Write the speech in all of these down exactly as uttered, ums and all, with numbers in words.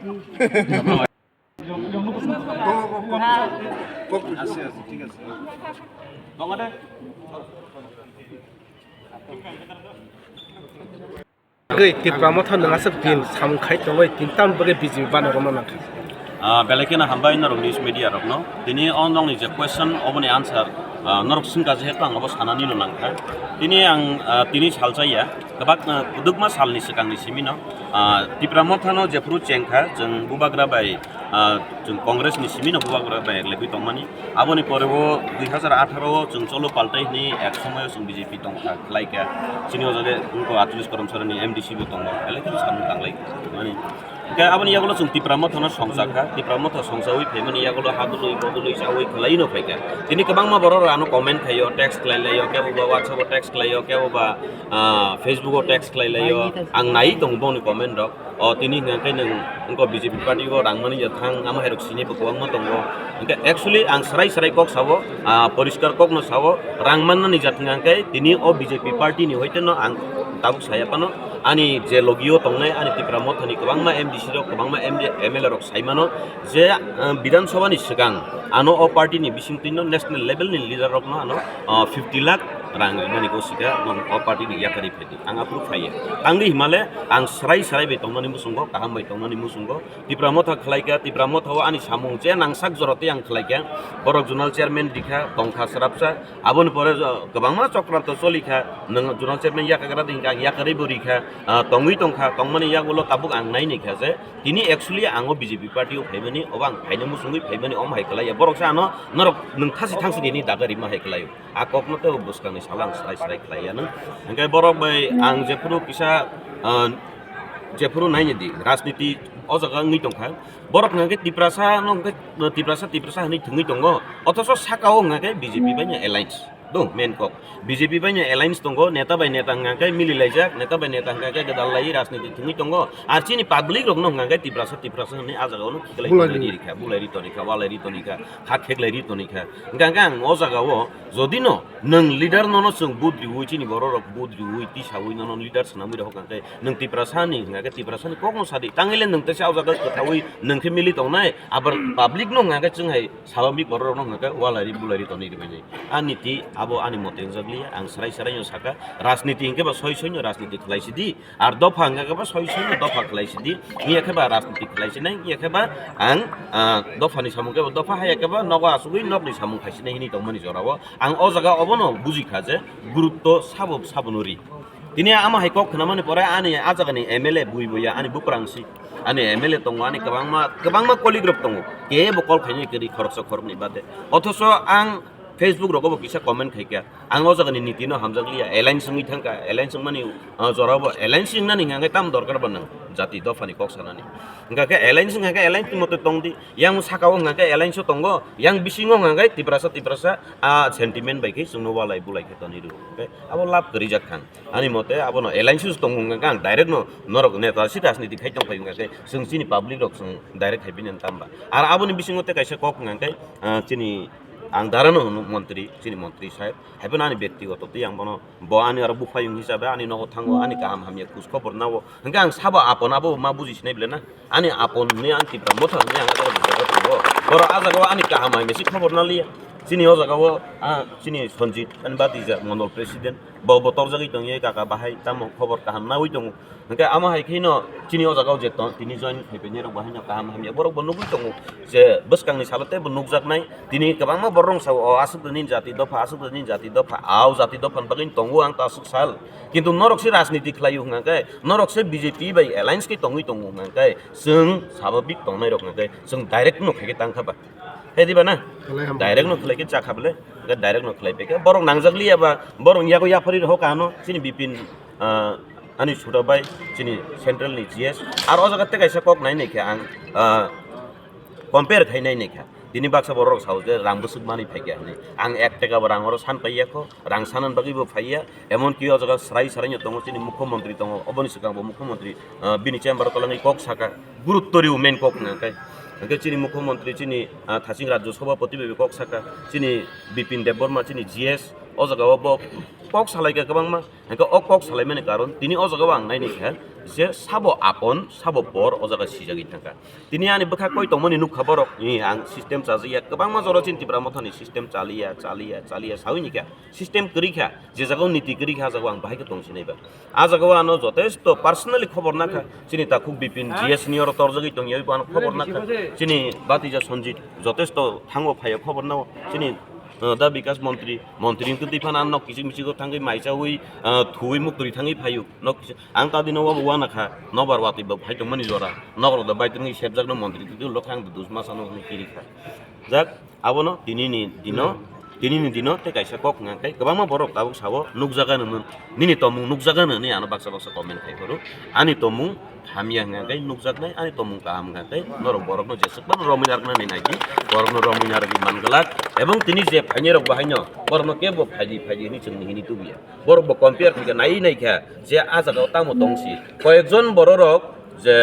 Tongo, kok, kok, kok, kok. Ase, ase, thik ase. Tongo de. Tei Tipra Motha nwng aswk din samung khai tongwi, tini tamni bagwi B J P bana rwma nangkha. Ah, belai kheno hambai norok news media rokno. Tini o nokni je question, oboni answer, ah, norok swngkha je heto ang obo sanani no nangkha. Tini ang, ah, tini salsa ya, kwbak, ah, kwdwkma salni swkangni simino, ah, Tipra Mothano jephru chengkha, chwng bubagra bai, ah, chwng Congress ni simino bubagra bai eglegwi tongmani. Aboni pore o dui hazar atharo o chwng cholo paltai hwnwi ek somoyo chwng B J P tongkha, khlaikha. Chini o jaga wngkha atris Karamsarani M D C bo tongo, belai kheno samung tanglai mani. Hingke aboni yagulo chwng Tipra Mothano songchakha, Tipra Motha songchawi phaimani yagulo ha dului, bo dului chawi khwlaino phaikha. Tini kwbangma borok rok ano comment khaio, text khlai laio, kebo ba WhatsApp o text khlaio, kebo ba, ah, Facebook o text khlai laio. Ang nai tongo boni comment rok. O tini hwnka khe nwng wngkha B J P party o rang mani ya thang, amo hai rok sini bo kwbangma tongo. Hingke actually ang srai srai kok sao, ah, poriskar kok no sao, rang mannani jat hwnka khe tini o B J P party ni hoite no ang tabuk saya phano, ani je logi o tongnai ani Tipra Motha ni kwbangma M D C rok, kwbangma M D, M L A rok sai mano je, ah, Bidhan Sabha ni swkang ano o party ni bisingtwi no national level ni leader rok no ano, ah, fifty lakh rang rimani ko sika, o party ni yakarwi phaidi. Ang aphuru phaiya. Tangdi himale, ang srai srai bai tongmani muchungo, kaham bai tongmani muchungo. Tipra Motha khlaikha, Tipra Motha o ani samung je nangsak jora tei ang khlaikha. Borok zonal chairman rikha, tongkha srapsa. Aboni pore jo-, kwbangma chokranto cholikha. Nwng zonal chairman yakagra di hingkha, ang yakarwi bo rikha. Ah, tongwi tongkha, tongmani yagulo tabuk ang nai naikha je. Tini actually ang o B J P party o phaimani, obo ang phaina muchungwi phaimani, omo hai khlaiya. Borok se ano, norok nwng thasi thangsi nini daga rima hai khlaio. A kokno tei bwskangni salo ang srai srai khlai ya nw. Hingke borok bai ang jephuru kisa, ah, jephuru naini di, rajniti o jaga wngwi tongkha. Borok hwnka khe Tiprasa no hwnka khe, Tiprasa, Tiprasa hwnwi thwngwi tongo. Othoso saka o hwnka khe B J P bai no alliance. Do, main kok. B J P bai no alliance tongo, neta bai neta hwnka khe mili laijak, neta bai neta hwnka khe gwdal lai rajniti thwngwi tongo. Ar chini public rok no hwnka khe Tiprasa, Tiprasa hwnwi a jaga o no khiklai Bulai tonwi ri. Rikha, bulai ri toni kha, walai ri toni kha, kha kheklai ri toni kha. Hwnka khe ang o jaga o Jodi no nwng leader nono chwng vote riwi, chini borok rok vote riwi, tisawi nono leader swnamwi rw hokha khe, nwng Tiprasa ni hwnka khe Tiprasa ni kok no sadi. Tangwi le nwng teisa o jaga kwthawi nwng khe mili tongnai, abar public no hwnka khe chwng hai salomik borok rok no hwnka khe walai ri bulai ri tonwi rwbainai. Ani ti abo ani mote wngjakliya, ang srai srai no saka, rajniti hwnkhe ba soi soi no rajniti khlai sidi, Ar dopha hwnka khe ba soi soi no dopha khlai sidi, iya khe ba rajniti khlai sinai, iya khe ba ang, ah, dopha ni samung khe ba dopha, haya khe ba nogo asugwi nokni samung khai sinai hwnwi tongmani jora o ang o jaga obono buji kha je gurutto sabo sabo no ri. Tini ama hai kok khwnamani pore ani a jaga ni M L A bui buya ani buprang si, ani M L A tongo, ani kwbangma kwbangma colleague rok tongo, kebo call khainai kwrwi khoroksa khoroknwi bade, othoso ang Facebook rogo bo kisa comment khaikha, ang o jagani niti no hamjakliya, alliance wngwi thangkha, alliance wngmani, ah, jorao bo alliance wngnani hwnkha khe tamo dorkar ba nwng jati dophani kok sanani? Hwnkha khe alliance wngkha khe alliance ni mote tongdi, yang sakao hwnkha khe alliance o tongo, yang bisingo hwnkha khe Tiprasa Tiprasa, ah, sentiment bai khe chwngno walai bulai khe tonwi rw, hwnkhe abo lab kwrwi jak thang. Ani mote abono alliance o tong wngkha khe ang direct no norok neta si rajniti khai tong phai wngkha khe chwng chini public rok chwng direct khai bini tamba. Ar aboni bisingo tei kaisa kok wngkha khe, ah, chini ang dara no hwno montri, chini montri saheb, hai phano ani bektigoto tei ang bono, bo ani aro buphayung hisabe ani nogo thango, ani kaham hamya khoj khobor nao, hwnkhe ang sabo apon abo ma buji sinai bele na? Ani apon ni ang Tipra Motha ni ang abo buji tongo. Borok ah jagao ani kaham hamya se khobor naliya. Chini o jagao, ah, chini Sanjit, ani batija mondol president, bo, bo torjagwi tongye kaka bahai tamo khobor kaham nawi tongo. Hwnkhe amo hai kheno chini o jagao je tong, tini join khai painai rok bo haino kaham hamya borok bo nugwi tongo je bwskangni salo tei bo nukjaknai. Tini kwbangma borok rok sao, o aswk nini jati dopha, aswk nini jati dopha, au jati dopha ni bagwi tongo ang ta aswk sal. Kintu norok se rajniti khlaio hwnkha khe, norok se B J P bai alliance khe tongwi tongo hwnkha khe, chwng sababik tongnai rok hwnkha khe, chwng direct no khaikhe tangkha ba. He diba na? Belai hambai. Direct no khlai khe chakha bele, hwnkhe direct no khlai pekhe. Borok nangjak liya ba, borok yago yaphari rw kha ano, chini Bipin, ah, ani chuta bai, chini central ni G S. Ar o jaga tei kaisa kok nai nai khe ang, ah, compare khai nai nai kha. Tini baksa borok rok sao je rang bwswk manwi phai kha hinwi. Ang ek taka bo rang oro san pai ya kho, rang sanan bagwi bo phai ya. Emon ki o jaga srai srai no tongo, chini mukhyamantri tongo, oboni swkang bo mukhyamantri, ah, bini chamber o tolangwi kok saka, gurutto rw main kok hwnkha khe. Hwnkhe chini mukhyamantri, chini, ah, thaching rajyo sabhapati bai bo kok saka, chini Bipin Debbarma, chini G S, o jaga o bo kok salai kha kwbangma. Hwnkhe o kok salaimani karon tini o jaga o ang nai nai kha je sabo apon, sabo por o jaga sijagwi thangkha. Tini ani bwkha koi tongmani nukha borok, ni ang system chajakya, kwbangma jora chini Tipra Mothani system chaliya, chaliya, chaliya sawi ni kha. System kwrwi kha, je jaga o niti kwrwi kha, ah jaga o ang bahai khe tong sinai ba. Ah jaga o ano jotesto personally khobor nakha, chini takhuk Bipin G S ni oro torjagwi tongya, abo ano khobor nakha, chini batija Sanjit jotesto thango phaio khobor nao, chini, uh, da Bikas montri, montri wngtwi phano ano nok kichik michik o thangwi maichawi, uh, thuwi muktwi thangwi phaio, nok kichik. Ang ta dino wabo uanakha, nobar watwi bo phai tongmani jora, nokrok da bai tongwi sepjakno montri twi lokha ang dusma sano hwnwi kiri kha. Jak, abono tini ni dino, tini ni dino tei kaisa kok hwnka khe kwbangma borok tabuk sao nukjaga nini, nini tomung nukjaga nini ano baksa baksa comment khai phuru. Ani tomung hamya hwnka khe nukjaknai, ani tomung kaham hwnka khe norok borokno jeswk phano romwi narwknani nai di, borokno romwi narwgwi man glak. Ebong tini je phainai rok bo haino borokno kebo phaidi phaidi hwnwi chwngno hini tubuya. Borok bo compare khaikha, nai nai kha je ah jagao tamo tongsi. Koyekjon bororok je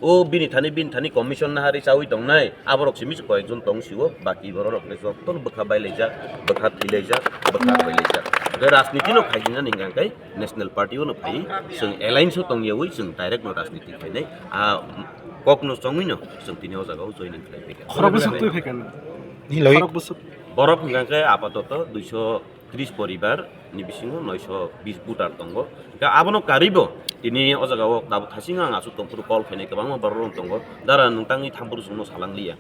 o bini thani, bini thani commission nahari chawi tongnai, aborok simi se koyekjon tongsio, baki bororok le jotono bwkha bailaijak, bwkha thwilaijak, bwkha roilaijak. Hwnkhe rajniti no khaijinani hwnkha khe national party o no phai, chwng alliance o tongyawi chwng direct no rajniti khainai. A kokno chongwi no chwng tini o jagao joining khlai phaikha. Khorok bwswk twi phaikha na? Ni logik. Khorok bwswk. Borok hwnkha khe apatoto duiso tris poribar ni bisingo noisho bis voter tongo. Hwnkhe abono karwi bo tini o jagao tabuk thasing ang aswk tongphuru call khainai kwbangma borok rok tongo. Dara nwng tangwi thamphuru chwngno salangliya.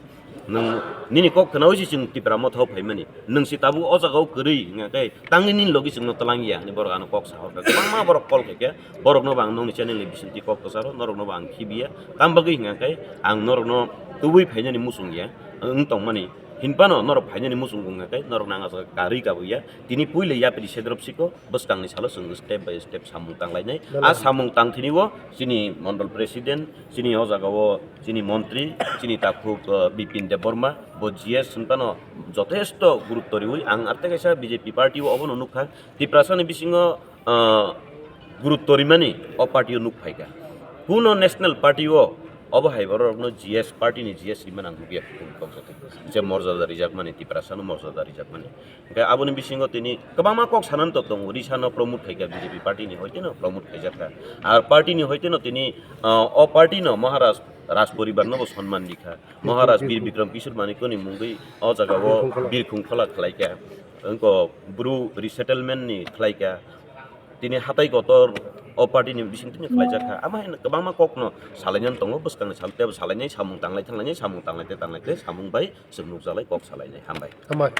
Nwng nini kok khnaui se chwng Tipra Motha o phaimani. Nwng se tabuk o jagao kwrwi hwnkha khe tangwi nini logi chwngno twlangya hinwi borok ano kok sahorkha. Kwbangma borok call khaikha, borokno bo ang nokni channel ni bisingtwi kok kwcharo, norokno bo ang khibiya. Tamo bagwi hwnkha khe ang norokno tubui phainani muchungya wng tongmani. Hinphano norok phainani muchungo hwnkha khe norokno ang ah jaga karwi kabuya. Tini puila yapri sedrop siko, bwskangni salo chwng step by step samung tanglainai. Belai. A samung tangthini o chini mondol president, chini o jagao chini montri, chini takhuk, uh, Bipin Debbarma, bo G S hinphano jotesto gurutto riwi. Ang ar tei kaisa B J P party o obono nukha. Tiprasani bisingo ah, gurutto rimani o party o nuk phaikha. Kuno national party o obo hai bororokno G S party ni G S rimani ang nukya kutung tongsa tong. Je morjada rijakmani, Tiprasano morjada rijakmani. Hwnkhe aboni bisingo tini kwbangma kok sanani to tongo, risano promote khaikha B J P party ni hoiteno promote khaijakha. Ar party ni hoiteno tini, ah, o party no Maharaj Raj poribar no bo sonman rikha. Maharaj Bir Bikram Kishore Manikya ni mungwi o jagao Birkhung Khola. Birkhung Khola khlaikha. Wngkok Bru resettlement ni khlaikha. Tini hatai kotor o party ni bising tini khlaijak kha. Ama hai kwbangma kokno salainani tongo, bwskangni sal tebo salainai, samung tanglai thanglainai, samung tanglai te tanglai te, samung bai chwng nukjalai kok salainai. Hambai. Hambai.